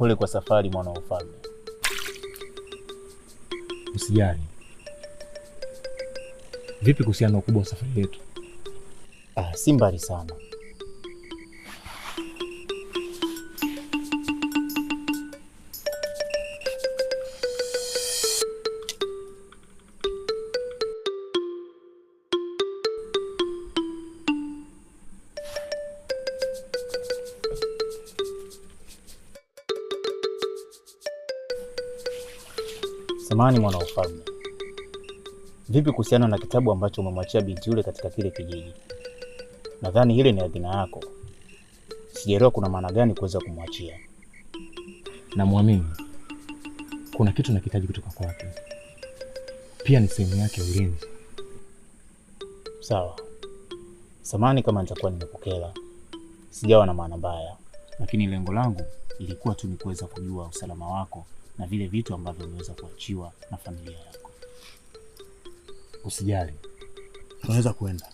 Pole kwa safari, mwana wa ufalme. Usijali. Vipi kuhusiana na ukubwa wa safari yetu? Ah, si mbali sana. Samahani mwana wa ufalme, vipi kuhusiana na kitabu ambacho umemwachia binti yule katika kile kijiji? Nadhani hile ni adhina yako. Sijaelewa kuna maana gani kuweza kumwachia. Namwamini, kuna kitu nakihitaji kutoka kwake, pia ni sehemu yake ya ulinzi. Sawa, samahani kama nitakuwa nimekukera, sijawa na maana mbaya, lakini lengo langu ilikuwa tu ni kuweza kujua usalama wako na vile vitu ambavyo umeweza kuachiwa na familia yako. Usijali, tunaweza kuenda.